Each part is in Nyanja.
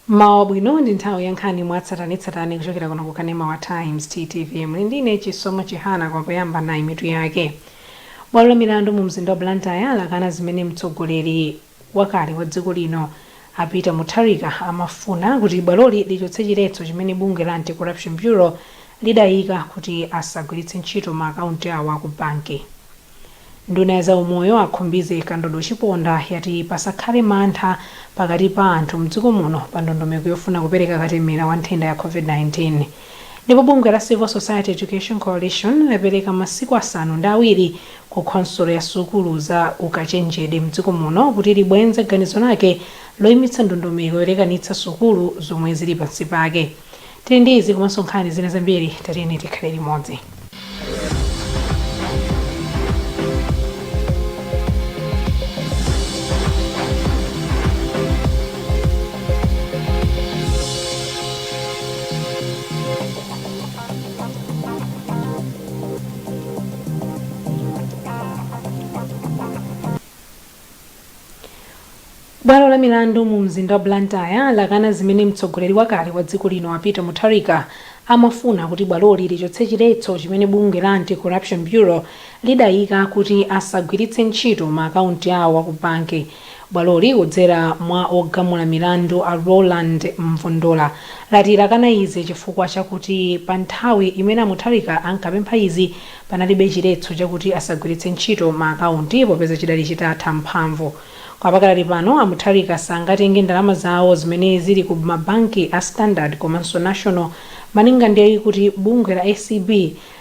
Mmawa wabwino, ndi nthawi ya nkhani mwatsatanetsatane kuchokera kuno ku kanema wa Times TTV. Muli ndine Chisomo Chihana. Koma poyamba, nayi mitu yake. Bwalo la milandu mu mzinda wa Blantyre lakana zimene mtsogoleri wakale wa dziko lino a Peter Mutharika amafuna kuti bwaloli lichotse chiletso chimene bungwe la Anti-Corruption Bureau lidayika kuti asagwiritse ntchito ma akaunti awo aku banki. Nduna ya zaumoyo a Khumbize Kandodo Chiponda yati pasakhale mantha pakati pa anthu mdziko muno pa ndondomeko yofuna kupereka katemera wa nthenda ya COVID-19. Ndipo bungwe la Civil Society Education Coalition lapereka masiku 7 ku khonsolo ya sukulu za ukachenjede mdziko muno kuti libwenze ganizo lake loyimitsa ndondomeko yolekanitsa sukulu zomwe zili pansi pake. Tili ndi izi komanso nkhani zina zambiri, tatiyeni tikhale limodzi. Bwalo la milandu mu mzinda wa Blantyre lakana zimene mtsogoleri wakale wa dziko lino a Peter Mutharika amafuna kuti bwaloli lichotse chiletso chimene bungwe la Anti-Corruption Bureau lidayika kuti asagwiritse ntchito ma akaunti awo aku banki. Bwaloli, kudzera mwa ogamula milandu a Rowland Mvondola, lati lakana izi chifukwa chakuti pa nthawi imene a Mutharika ankapempha izi panalibe chiletso chakuti asagwiritse ntchito ma akaunti popeza chidali chitatha mphamvu. Kwa pakadali pano, a Mutharika sangatenge ndalama zawo zimene zili ku ma banki a Standard komanso National malinga ndi kuti bungwe la acb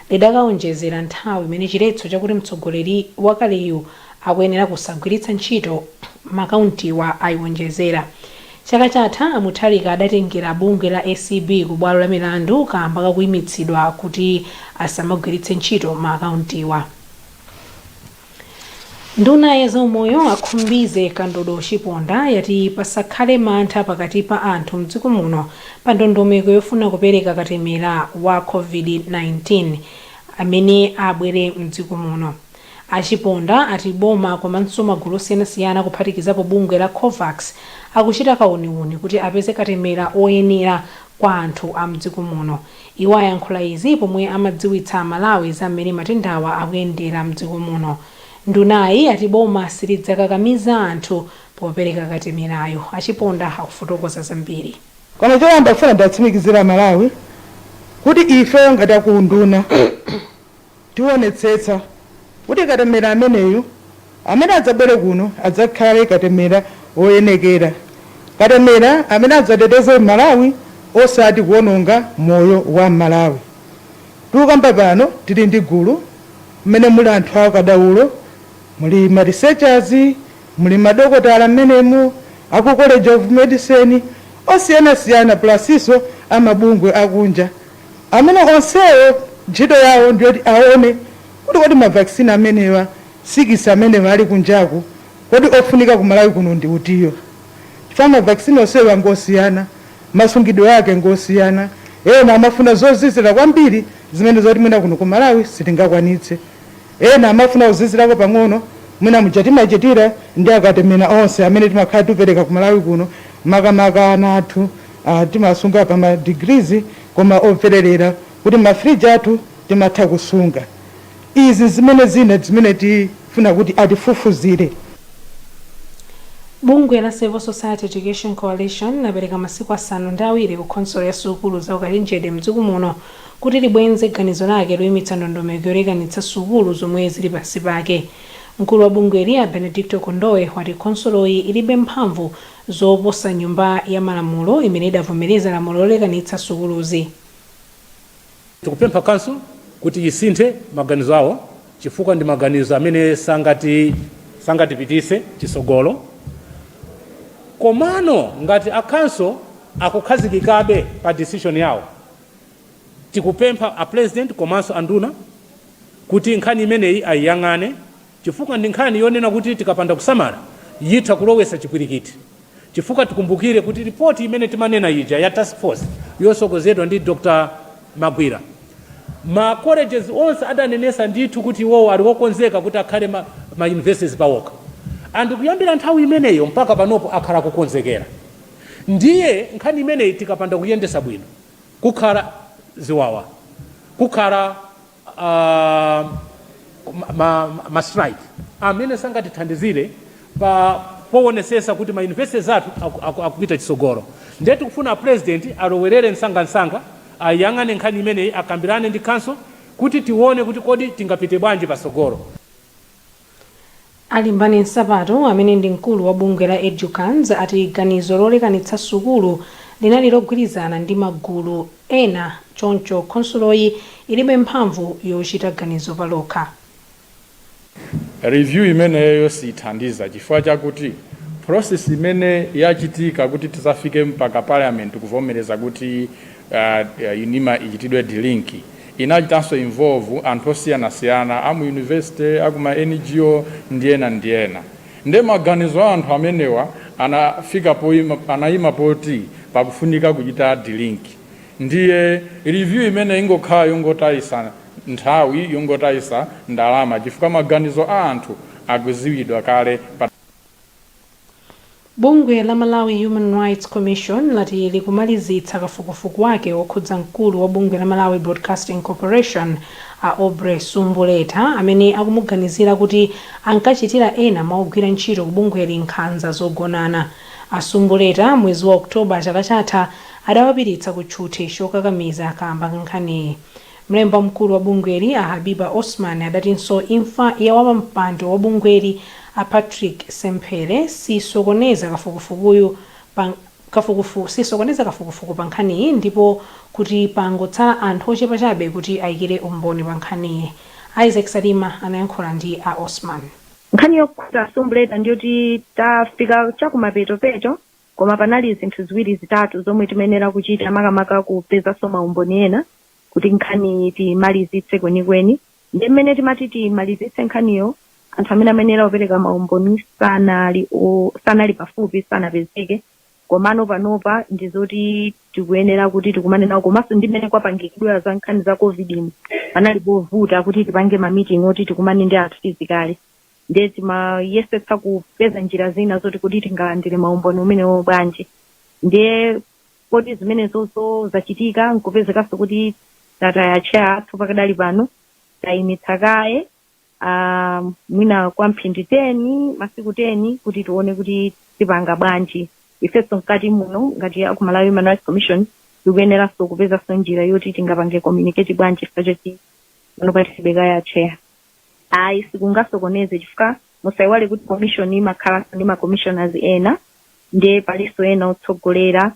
lidakaonjezera nthawi imene chiletso chakuti mtsogoleri wakaleyu akuyenera kusagwiritsa ntchito ma akauntiwa ayiwonjezera. Chaka chatha, a Mutharika adatengera bungwe la acb ku bwalo la milandu kaamba kakuyimitsidwa kuti asamagwiritse ntchito ma akauntiwa. Nduna ya zaumoyo a Khumbize Kandodo Chiponda yati pasakhale mantha pakati pa anthu mdziko muno pa ndondomeko yofuna kupereka katemera wa COVID-19 amene abwere mdziko muno. A Chiponda ati boma komanso magulu osiyanasiyana kuphatikizapo bungwe la Covax akuchita kauniuni kuti apeze katemera oyenera kwa anthu a mdziko muno. Iwo ayankhula izi pomwe amadziwitsa aMalawi za mmene matendawa akuyendera mdziko muno. Ndunayi yati boma silidzakakamiza anthu popereka katemerayu. A Chiponda akufotokoza zambiri. Koma choyamba ndifuna ndiwatsimikizire aMalawi kuti ifeyo ngati aku unduna tionetsetsa kuti katemera ameneyu amene adzabwere kuno adzakhale katemera woyenekera, katemera amene adzateteze Malawi osati kuononga moyo wa Mmalawi. Tikukamba pano tili ndi gulu mmene muli anthu akadaulo, muli ma researchers, muli madokotala mmenemu, aku College of Medicine osiyanasiyana plusinso amabungwe akunja amene onsewo ntchito yawo ndiyoti aone kuti kodi ma vaccine amenewa, 6 amenewa ali kunjaku, kodi ofunika ku Malawi kuno ndi utiyo? Chifukwa ma vaccine onsewa ngosiyana, masungidwe ake ngosiyana, ena amafuna zozizira kwambiri zimene zoti mwina kuno ku Malawi sitingakwanitse. Ena amafuna kuzizirako pang'ono, mwina muja timachitira ndi akatemera onse amene timakhala tikupereka ku Malawi kuno, makamaka ana athu, timasunga pa ma degrees koma omvererera kuti ma fridge athu timatha kusunga. Izi zimene zina zimene tifuna kuti atifufuzire. Bungwe la Civil Society Education Coalition lapereka masiku 7 ku khonsolo ya sukulu za ukachenjede mdziko muno kuti libwenze ganizo lake loyimitsa ndondomeko yolekanitsa sukulu zomwe zili pansi pake. Mkulu wa bungweli a Benedicto Kondowe wati khonsoloyi ilibe mphamvu zoposa nyumba ya malamulo imene idavomereza lamulo lolekanitsa sukuluzi. Tikupempha council kuti isinthe maganizo awo chifukwa ndi maganizo amene sangatipitise chisogolo. Komano ngati a council akukhazikikabe pa decision yawo, tikupempha a president komanso anduna kuti nkhani imeneyi ayiyang'ane chifukwa ndi nkhani yonena kuti tikapanda kusamala yitha kulowesa chipwirikiti, chifukwa tikumbukire kuti ripoti imene timanena ija ya task force yosogozedwa ndi Dr Magwira, ma colleges onse adanenesa ndithu kuti iwowo ali wokonzeka kuti akhale ma universities pawokha, and kuyambira nthawi imeneyo mpaka panopo akhala kukonzekera. Ndiye nkhani imeneyi tikapanda kuyendesa bwino, kukhala ziwawa, kukhala ma strike amene sangatithandizire pa powonesesa kuti ma university athu akupita chitsogolo. Ndiye tikufuna President alowerere msangamsanga, ayang'ane nkhani imeneyi, akambirane ndi council kuti tione kuti kodi tingapite bwanji patsogolo. Alimbani Nsapato, amene ndi mkulu wa bungwe la Edukans, ati ganizo lolekanitsa sukulu linali logwirizana ndi magulu ena, choncho khonsoloyi ilibe mphamvu yochita ganizo palokha. Review imeneyo sithandiza chifukwa chakuti process imene yachitika kuti tisafike mpaka Parliament kuvomereza kuti UNIMA ichitidwe delink inachitanso involve anthu osiyanasiyana amu university, akuma NGO ndi ena ndi ena. Nde maganizo a anthu amenewa anafika poima, anayima poti pakufunika kuchita delink. Ndiye review imene ingokhala yongotayisa nthawi, yongotayisa ndalama, chifukwa maganizo a anthu akuziwidwa kale pa Bungwe la Malawi Human Rights Commission lati likumalizitsa kafukufuku wake wokhudza mkulu wa bungwe la Malawi Broadcasting Corporation, a Aubrey Sumbuleta, amene akumuganizira kuti ankachitira ena mwa ogwira ntchito ku bungweli nkhanza zogonana. A Sumbuleta mwezi wa Oktoba chaka chatha adawapititsa ku tchuthi chokakamiza kamba nkhaniyi. Mlembi mkulu wa bungweli, a Habiba Osman, adatinso imfa ya wapampando wa bungweli, a Patrick Semphere, sisokoneza kafukufukuyu pa kafukufuku sisokoneza kafukufuku pa nkhaniyi, ndipo kuti pangotsala anthu ochepa chabe kuti ayikire umboni pa nkhaniyi. Isaac Salima anayankhula ndi a Osman. Nkhani yokhudza Sumbuleta ndiyoti tafika chakumapeto peto, koma panali zinthu ziwiri zitatu zomwe timayenera kuchita, makamaka kupezanso maumboni ena kuti nkhani timalizitse kwenikweni. Ndi mmene timati timalizitse nkhaniyo, anthu amene amayenera kupereka maumboni sanali pafupi, sanapezeke. Komano panopa ndizoti tikuyenera kuti tikumane nawo, komanso ndi mmene kwapangikidwa za nkhani za COVID ino, panali povuta kuti tipange ma meeting oti tikumane ndi anthu physically. Ndiye timayesetsa kupeza njira zina zoti kuti tingalandire maumboni umenewo bwanji. Ndiye kodi zimenezozo zachitika, nkupezekanso kuti tataya chair athu. Pakadali pano tayimitsa kaye mwina kwa mphindi 10, masiku 10, kuti tione kuti tipanga bwanji. Ifenso mkati muno ngati aku Malawi Human Rights Commission tikuyeneranso kupezanso njira yoti tingapange communicate bwanji, chifukwa choti pano patilibe kaya chair. Ayi, sikungasokoneze, chifukwa musayiwale kuti commission imakhalanso ndi ma commissioners ena, ndiye palinso ena otsogolera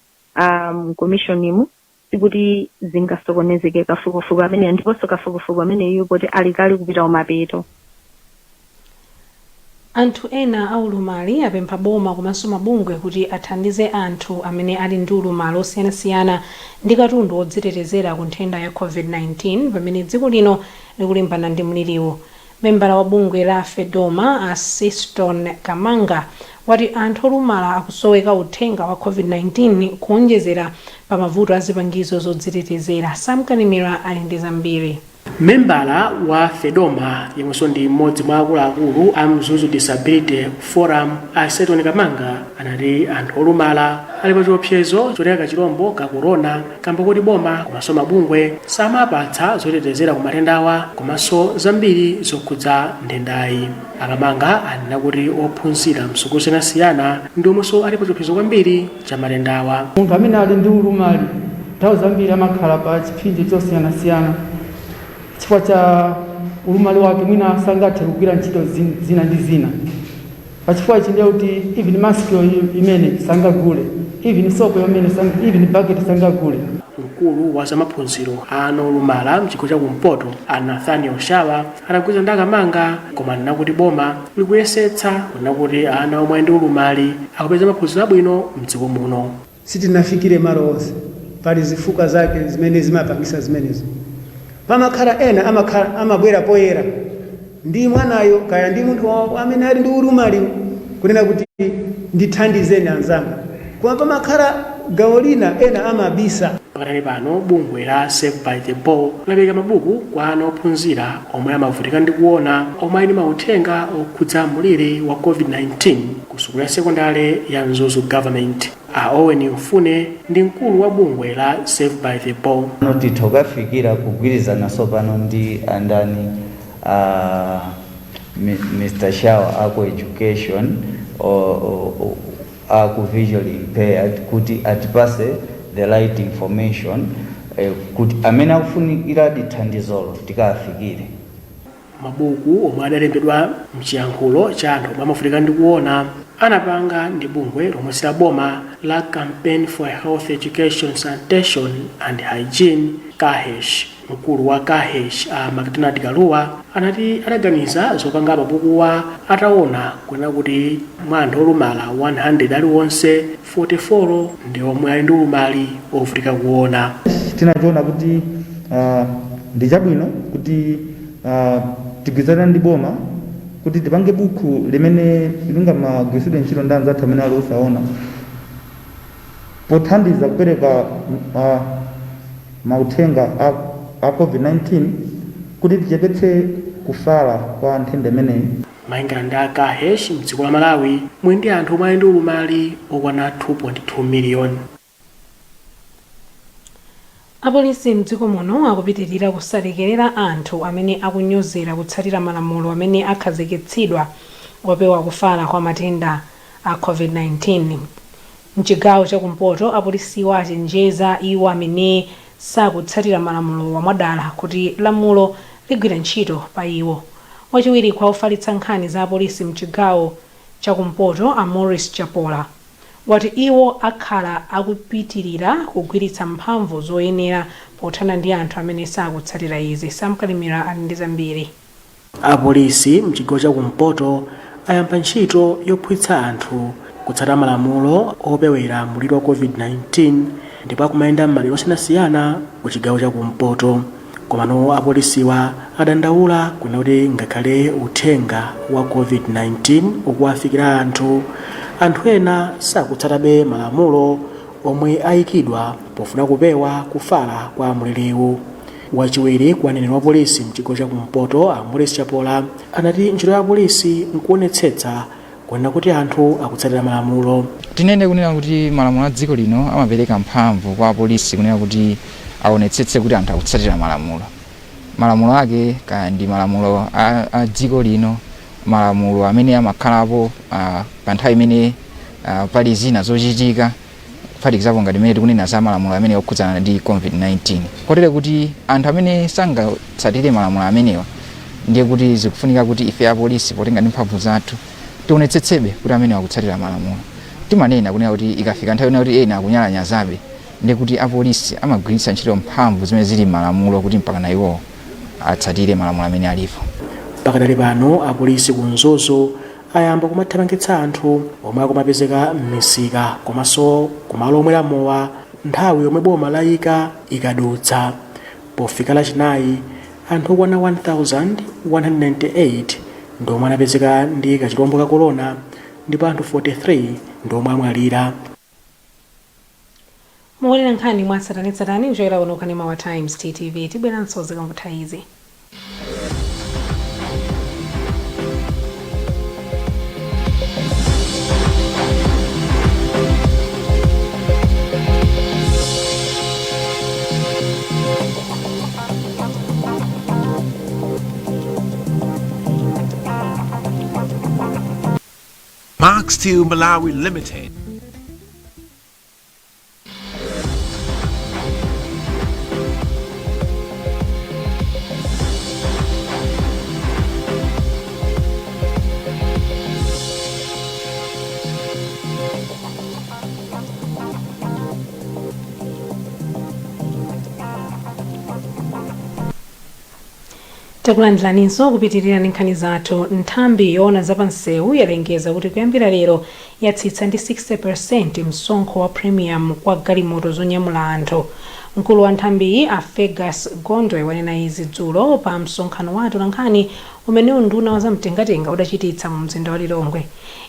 commission imu. Sikuti zingasokonezeke kafukufuku ameneyo, ndiponso kafukufuku ameneyo poti ali kale kupita kumapeto. Anthu ena aulumali apempha boma komanso mabungwe kuti athandize anthu amene ali ndi ulumali osiyanasiyana ndi katundu wodzitetezera ku nthenda ya COVID-19 pamene dziko lino likulimbana ndi mliriwu. Membala wa bungwe la FEDOMA, a Siston Kamanga, wati anthu olumala akusoweka uthenga wa COVID-19 kuonjezera pa mavuto a zipangizo zodzitetezera. Sam Kalimira ali ndi zambiri. Membala wa FEDOMA, yemwenso ndi mmodzi mwa akuluakulu a Mzuzu Disability Forum, a Seton Kamanga, anati anthu olumala ali pa chiopsezo chotenga kachirombo ka korona kamba kuti boma komanso mabungwe samapatsa zotetezera ku matendawa komanso zambiri zokhudza nthendayi. Akamanga anena kuti ophunzira msukulu zosiyanasiyana ndi omwenso ali pa chiopsezo kwambiri cha matendawa. Munthu amene ali ndi ulumali nthawi zambiri amakhala pa chipsinjo chosiyanasiyana chifukwa cha ulumali wake. Mwina sangathe kugwira ntchito zina ndi zina. Pachifukwa ichi ndiye kuti even mask imene sangagule, even sopo imene, even bucket sangagule. Mkulu wa zamaphunziro a ana olumala mchigawo chakumpoto, a Nathaniel Shawa, anagwirizana ndi Akamanga, koma anena kuti boma likuyesetsa kuona kuti ana omwe ndi ulumali akupeza maphunziro abwino mdziko muno. Sitinafikire malo onse. Pali zifukwa zake zimene zimapangisa zimenezo. Pamakhala ena amakhala amabwera poyera ndi mwanayo kaya ndi munthu amene ali ndi ulumali kunena kuti, "Ndithandizeni anzanga." Koma pamakhala gawo lina ena amabisa. Pakatali pano bungwe la Save by the Ball lapereka mabuku kwa ana ophunzira omwe amavutika ndi kuona, omwe ali ndi mauthenga okhudza mliri wa COVID-19, ku sukulu ya sekondale ya Mzuzu Government. A Owen Mfune ndi mkulu wa bungwe la Saved by the Ball. Pano titha kukafikira kugwirizana tsopano ndi andani, Mr Shaw aku education aku visually impaired, kuti atipase the right information, kuti amene akufunikira thandizolo tikafikire. Mabuku omwe adalembedwa mchiyankhulo cha anthu omwe amavutika ndi kuona anapanga ndi bungwe lomwe si la boma la Campaign for Health Education, Sanitation and Hygiene, CAHESH. Mkulu wa CAHESH a Macdonald Kaluwa anati adaganiza zopanga mabukuwa ataona kunena kuti mwa anthu olumala 100 aliwonse, 44 ndi omwe ali ndi ulumali ovutika kuona. Tinachiona kuti ndi chabwino kuti tigwirizane ndi boma kuti tipange buku limene lingamagwiritsidwe ntchito ndi anzathu amene ali osaona, pothandiza kupereka mauthenga a COVID-19 kuti tichepetse kufala kwa nthenda imeneyi. Malingana ndi a CAHESH, mdziko la Malawi muli ndi anthu omwe ali ndi ulumali okwana 2.2 miliyoni. Apolisi mdziko muno akupitirira kusalekerera anthu amene akunyozera kutsatira malamulo amene akhazikitsidwa opewa kufala kwa matenda a COVID-19. Mchigawo chakumpoto, apolisiwa achenjeza iwo amene sakutsatira malamulowa mwadala kuti lamulo ligwira ntchito pa iwo. Wachiwiri kwa ofalitsa nkhani za apolisi mchigawo chakumpoto a Maurice Chapola wati iwo akhala akupitirira kugwiritsa mphamvu zoyenera pothana ndi anthu amene sakutsatira izi. Samkalimira ali ndi zambiri. Apolisi mchigawo chakumpoto ayamba ntchito yophunzitsa anthu kutsata malamulo opewera mliri wa COVID-19 ndipo akumayenda m'madera osiyanasiyana ku chigawo chakumpoto. Komano apolisiwa adandaula kunena kuti ngakhale uthenga wa COVID-19 ukuwafikira anthu, anthu ena sakutsatabe malamulo omwe ayikidwa pofuna kupewa kufala kwa mliriwu. Wachiwiri kwa mneneri wa polisi mchigawo chakumpoto a Maurice Chapola anati ntchito ya polisi nkuonetsetsa kunena kuti anthu akutsatira malamulo. Tinene kunena kuti malamulo a dziko lino amapereka mphamvu kwa apolisi kunena kuti aonetsetse kuti anthu akutsatira malamulo. Malamulo ake kaya ndi malamulo a dziko lino, malamulo amene amakhalapo pa nthawi imene pali zina zochitika, kuphatikizapo ngati imene tikunena za malamulo amene okhudzana ndi COVID-19, kotere kuti anthu amene sangatsatire malamulo amenewa, ndiye kuti zikufunika kuti ife apolisi, potenga ndi mphamvu zathu, tionetsetsebe kuti amene akutsatira malamulo. Timanena kunena kuti ikafika nthawi yonena kuti ena akunyalanyazabe, ndiye kuti apolisi amagwiritsa ntchito mphamvu zimene zili m'malamulo kuti mpaka na iwowo atsatire malamulo amene alipo. Pakadali pano apolisi ku Mzuzu ayamba kumathamangitsa anthu omwe akumapezeka m'misika komanso kumalo omwera mowa nthawi yomwe boma layika ikadutsa. Pofika Lachinayi, anthu okwana 1198 ndi omwe anapezeka ndi kachilombo ka korona ndipo anthu 43 ndi omwe amwalira. Mukuonera nkhani mwa tsatanetsatane kuchokera kuno kanema wa Times TTV. Tibweranso zikangotha izi. Mark Steel Malawi Limited. Takulandiraninso kupitirira ndi nkhani zathu. Nthambi yoona zapamsewu yalengeza kuti kuyambira lero yatsitsa ndi 60% msonkho wa premium kwa galimoto zonyamula anthu. Mkulu wa nthambiyi a Fergus Gondwe wanena izi dzulo pa msonkhano wa atolankhani umene unduna wa zamtengatenga udachititsa mu mzinda wa Lilongwe.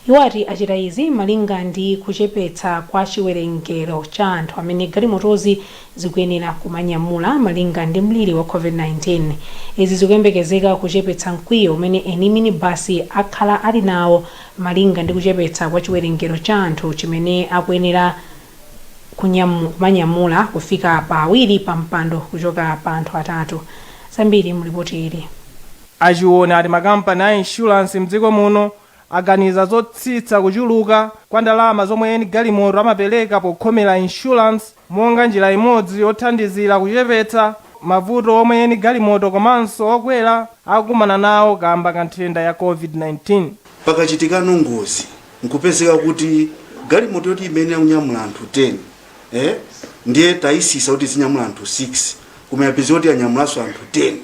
Iwo ati achita izi malinga ndi kuchepetsa kwa chiwerengero cha anthu amene galimotozi zikuyenera kumanyamula malinga ndi mliri wa COVID-19. Izi zikuyembekezeka kuchepetsa mkwiyo umene eni minibasi akhala ali nawo malinga ndi kuchepetsa kwa chiwerengero cha anthu chimene akuyenera Kumanyamula kufika pa awiri pa mpando kuchoka pa anthu atatu. Zambiri mulipoti ili. Achiona ati makampani a insurance mdziko muno aganiza zotsitsa kuchuluka kwa ndalama zomwe eni galimoto amapereka pokhomera insurance, monga njira imodzi yothandizira kuchepetsa mavuto omwe eni galimoto komanso okwera akukumana nawo kamba ka nthenda ya COVID-19. Pakachitikano ngozi, nkupezeka kuti galimoto yoti imene yakunyamula anthu 10, ndiye tayisisa kuti zinyamula anthu 6, koma yapeza kuti yanyamulanso anthu 10,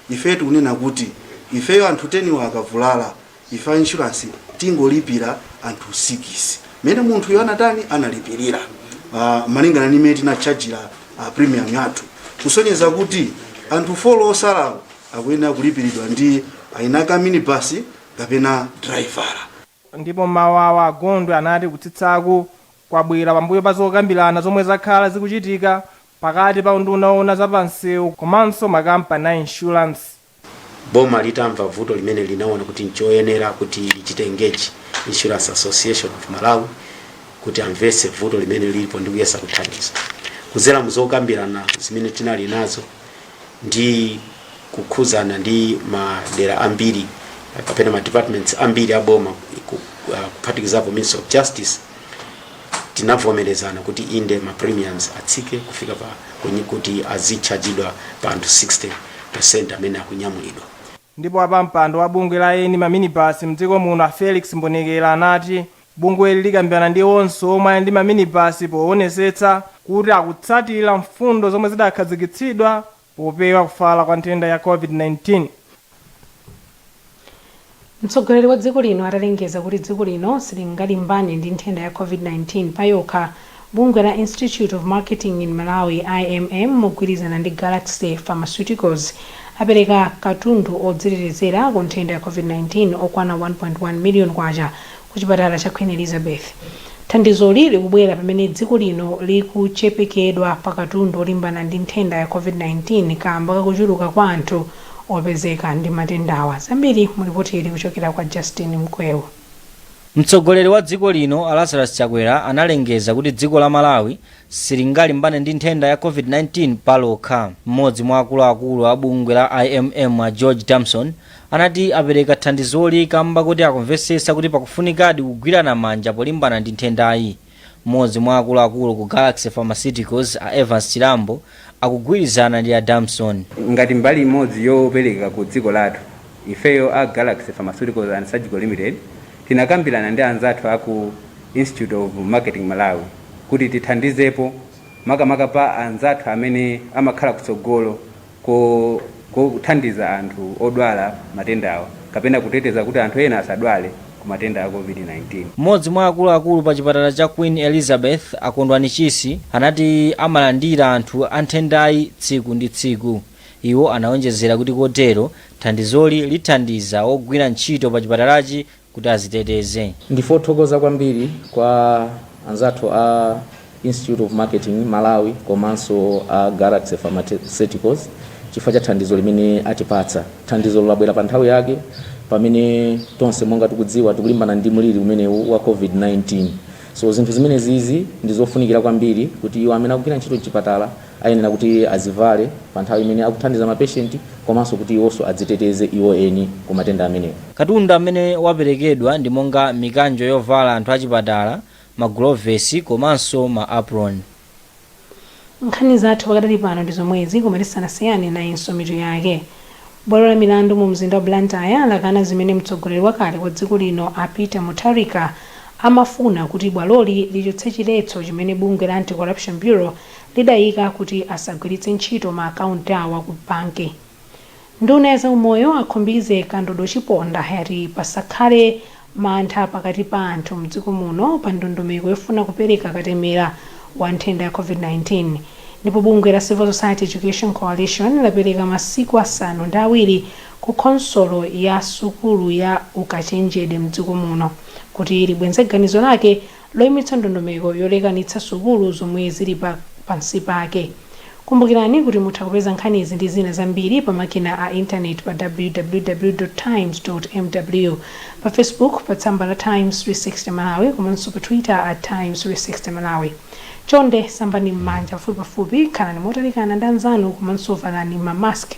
ife tikunena kuti ifeyo anthu 10 wa akavulala, ife a insurance tingolipira anthu 6 mene munthuyo anatani, analipirira, malingana ndi imene tinachajira premium yathu, kusonyeza kuti anthu 4 osalawo akuyenera kulipiridwa ndi ainaka minibus kapena driver. Ndipo mawawa agondwe anati kutsitsaku kwabwera pambuyo pa zokambirana zomwe zakhala zikuchitika pakati pa unduna owona zapamsewu komanso makampani a insurance. Boma litamva vuto limene, linaona kuti nchoyenera kuti lichite engage Insurance Association of Malawi kuti amvetse vuto limene lilipo ndi kuyesa kuthandiza kudzera muzokambirana zimene tinali nazo ndi kukhuzana ndi madera ambiri kapena ma departments ambiri a boma, kuphatikizapo Ministry of Justice. Tinavomerezana kuti inde, ma premiums atsike kufika pa kuti azitchajidwa pa anthu 60% amene akunyamulidwa. Ndipo apampando wa bungwe la eni maminibasi mdziko muno, a Felix Mbonekera, anati bungweli likambirana ndi onse omwe ali ndi maminibasi poonetsetsa kuti akutsatira mfundo zomwe zidakhazikitsidwa popewa kufala kwa nthenda ya COVID-19. Mtsogoleri wa dziko lino atalengeza kuti dziko lino silingalimbane ndi nthenda ya COVID-19 payokha, bungwe la Institute of Marketing in Malawi, IMM, mogwirizana ndi Galaxy Pharmaceuticals apereka katundu odzitetezera ku nthenda ya COVID-19 okwana 1.1 million kwacha ku chipatala cha Queen Elizabeth. Thandizoli likubwera pamene dziko lino likuchepekedwa pa katundu olimbana ndi nthenda ya COVID-19 kamba kakuchuluka kwa anthu opezeka ndi matendawa. Zambiri mulipoti ili kuchokera kwa Justin Mkwewu. Mtsogoleri wa dziko lino, Lazarus Chakwera, analengeza kuti dziko la Malawi silingalimbane ndi nthenda ya COVID-19 palokha. Mmodzi mwa akuluakulu a bungwe la IMM, a George Thompson, anati apereka thandizoli kamba kuti akumvetsetsa kuti pakufunikadi kugwirana manja polimbana ndi nthendayi. Mmodzi mwa akuluakulu ku Galaxy Pharmaceuticals, a Evans Chilambo, akugwirizana ndi a Thompson. Ngati mbali imodzi yopereka ku dziko lathu, ifeyo a Galaxy Pharmaceuticals and Surgical Limited tinakambirana ndi anzathu aku Institute of Marketing Malawi kuti tithandizepo, makamaka pa anzathu amene amakhala kutsogolo kothandiza anthu odwala matendawa kapena kuteteza kuti anthu ena asadwale ku matenda a COVID-19. Mmodzi mwa akuluakulu pa chipatala cha Queen Elizabeth, Akondwani Chisi, anati amalandira anthu a nthendayi tsiku ndi tsiku. Iwo anawonjezera kuti kotero thandizoli lithandiza ogwira ntchito pa chipatalachi kuti aziteteze. Ndifothokoza kwambiri kwa anzathu a Institute of Marketing Malawi komanso a Galaxy Pharmaceuticals chifukwa cha thandizo limene atipatsa. Thandizo labwera pa nthawi yake pamene tonse, monga tikudziwa, tikulimbana ndi mliri umenewu wa COVID-19. So zinthu zimene zizi ndi zofunikira kwambiri kuti iwo amene akugwira ntchito mchipatala ayenera kuti azivale pa nthawi imene akuthandiza mapeshenti, komanso kuti iwonso adziteteze iwo eni ku matenda amenewa. Katundu amene waperekedwa ndi monga mikanjo yovala anthu achipatala, magulovesi komanso ma apron. Nkhani zathu pakadali pano ndi zomwezi, koma tisanasiyane, nayinso mitu yake. Bwalo la milandu mu mzinda wa Blantyre lakana zimene mtsogoleri wakale wa dziko lino, a Peter Mutharika, amafuna kuti bwaloli lichotse chiletso chimene bungwe la Anti-Corruption Bureau lidayika kuti asagwiritse ntchito ma akaunti awo ku banki. Nduna ya zaumoyo, a Khumbize Kandodo Chiponda, yati pasakhale mantha pakati pa anthu mdziko muno pa ndondomeko yofuna kupereka katemera wa nthenda ya COVID-19. Ndipo bungwe la Civil Society Education Coalition lapereka masiku 7 ku khonsolo ya sukulu ya ukachenjede mdziko muno kuti libwenze ganizo lake loyimitsa ndondomeko yolekanitsa sukulu zomwe zili pa pansi pake. Kumbukirani kuti mutha kupeza nkhanizi ndi zina zambiri pa makina a intaneti pa www times mw, pa Facebook pa tsamba la Times 360 Malawi, komanso pa Twitter @Times360Malawi. Chonde sambani m'manja pafupipafupi, khalani motalikana ndi anzanu, komanso valani mamask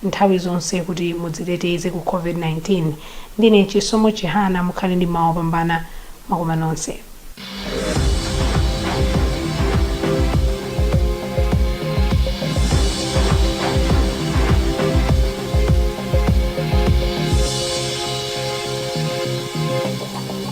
nthawi zonse kuti mudziteteze ku COVID-19. Ndine Chisomo Chihana. Mukhale ndi mawa opambana. Mwakoma nonse.